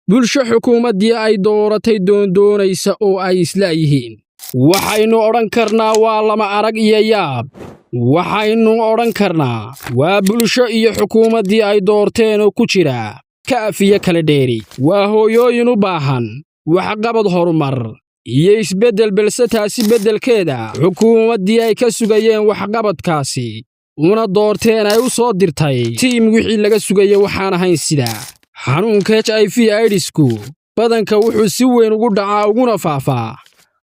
Bulsho xukuumaddii ay dooratay doondoonaysa oo ay isla'yihiin. Waxaynu odhan karnaa waa lama arag iyo yaab. Waxaynu odhan karnaa waa bulsho iyo xukuumaddii ay doorteen oo ku jira kaaf iyo kala dheeri. Waa hooyooyin u baahan waxqabad, horumar iyo isbeddel, balse taasi beddelkeeda xukuumaddii ay ka sugayeen waxqabadkaasi una doorteen ay u soo dirtay tiim wixii laga sugaya waxaan ahayn. Sida xanuunka HIV AIDS-ku badanka wuxuu si weyn ugu dhacaa uguna faafaa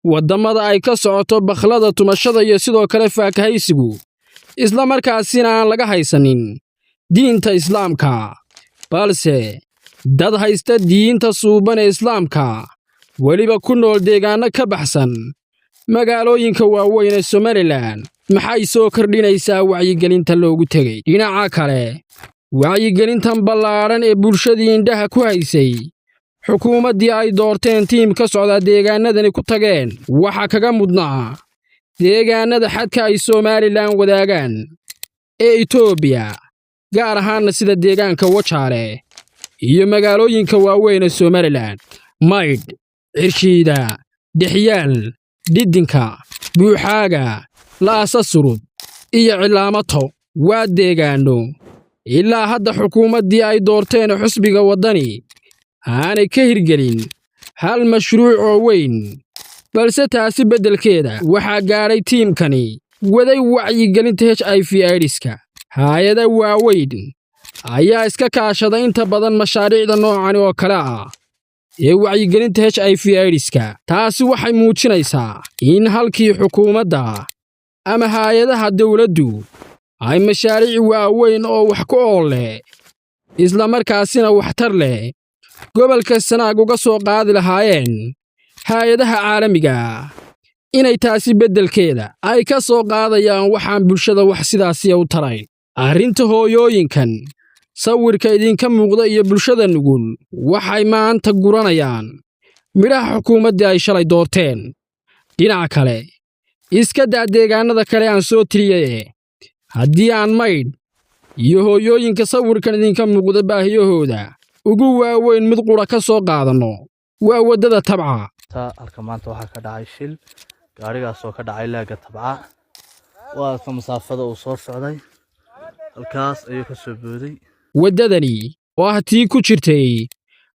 waddamada ay ka socoto bakhlada, tumashada iyo sidoo kale faakahaysigu, isla markaasina aan laga haysanin diinta Islaamka. Balse dad haysta diinta suuban ee Islaamka, weliba ku nool deegaanno ka baxsan magaalooyinka waaweyn ee Somalilan, maxay soo kordhinaysaa wacyigelinta loogu tegey? Dhinaca kale, wacyigelintan ballaadhan ee bulshadii indhaha ku haysay xukuumaddii ay doorteen tiim ka socdaa deegaanadani ku tageen, waxa kaga mudnaa deegaannada xadka ay Somalilan wadaagaan ee Itoobiya, gaar ahaanna sida deegaanka Wajaale iyo magaalooyinka waaweyn ee Somalilan: Maydh, Cirshiida, Dhexyaal, Dhidinka, Buuxaaga, Laasa Surub iyo Cilaamato. Waa deegaanno ilaa hadda xukuumaddii ay doorteen xusbiga Waddani aanay ka hirgelin hal mashruuc oo weyn. Balse taasi beddelkeeda waxaa gaadhay tiimkani waday wacyigelinta HIV AIDS-ka. Haayada waaweyn ayaa iska kaashada inta badan mashaariicda noocani oo kale ah ee wacyigelinta HIV AIDS-ka. Taasi waxay muujinaysaa in halkii xukuumadda ama haayadaha dawladdu ay mashaariic waaweyn oo wax ku ool leh, isla markaasina waxtar leh, gobolka Sanaag uga soo qaadi lahaayeen haayadaha caalamiga, inay taasi beddelkeeda ay ka soo qaadayaan waxaan bulshada wax sidaasiya u tarayn. Arrinta hooyooyinkan sawirka idinka muuqda iyo bulshada nugul waxay maanta guranayaan midhaha xukuumaddii ay shalay doorteen. Dhinaca kale, iska daa deegaannada kale aan soo tiriyaye, haddii aan Maydh iyo hooyooyinka sawirkan idinka muuqda baahiyahooda ugu waaweyn mid qura ka soo qaadanno, waa waddada Tabca. Halka maanta waxaa ka dhacay shil gaarigaasoo ka dhacay laaga Tabca. Waa ka masaafada uu soo socday, halkaas ayuu ka soo booday. Waddadani oo ah tii ku jirtay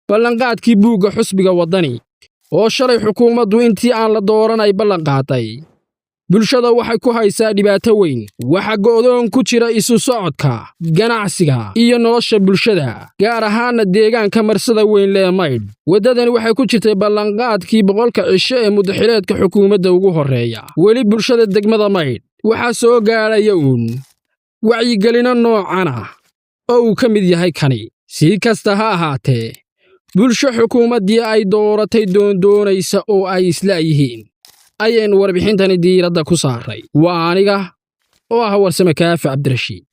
ballanqaadkii buugga xusbiga Waddani oo shalay xukuumaddu intii aan la dooran ay ballanqaaday, bulshada waxay ku haysaa dhibaato weyn. Waxa go'doon ku jira isu socodka, ganacsiga iyo nolosha bulshada, gaar ahaanna deegaanka marsada weyn lee Maydh. Waddadani waxay ku jirtay ballanqaadkii 100-ka cisho ee mudaxileedka xukuumadda ugu horreeya. Weli bulshada degmada Maydh waxaa soo gaadhaya uun wacyigelino noocan ah oo uu ka mid yahay kani. Si kasta ha ahaatee, bulsho xukuumaddii ay dooratay doondoonaysa oo ay isla'yihiin ayaynu warbixintani diiradda ku saaray. Waa aniga oo ah Warsame Kaafi Cabdirashiid.